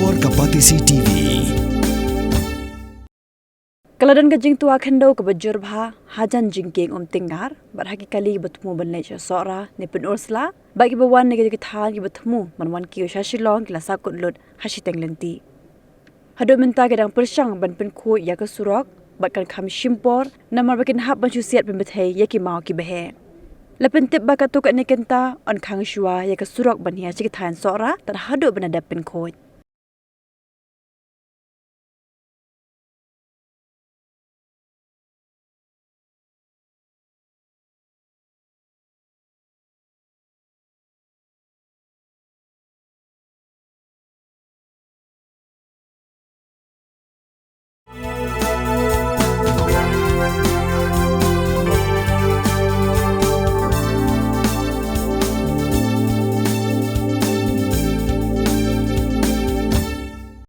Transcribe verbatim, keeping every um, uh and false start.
Ka Batesi T V. Ka la don ka jingtwa khyndew kaba jur bha hajan jingkieng Umtyngngar bad ha ki kali ba thmu ban leit sha Sohra ne Pynursla bad kiba wan na ki thain kiba thmu ban wan kiew sha Shillong ki la sahkut lut ha shiteng lynti. Haduh mynta ki dang pyrshang ban pynkhuid ïa ka surok bad kan kham shim por namar ba kin hap ban shu siat pynbthei ïa ki maw kiba heh. La pyntip ba katto katne kynta yn khang shuwa ïa ka surok ban hiar sha ki thain Sohra tad haduh ban da dep pynkhuid.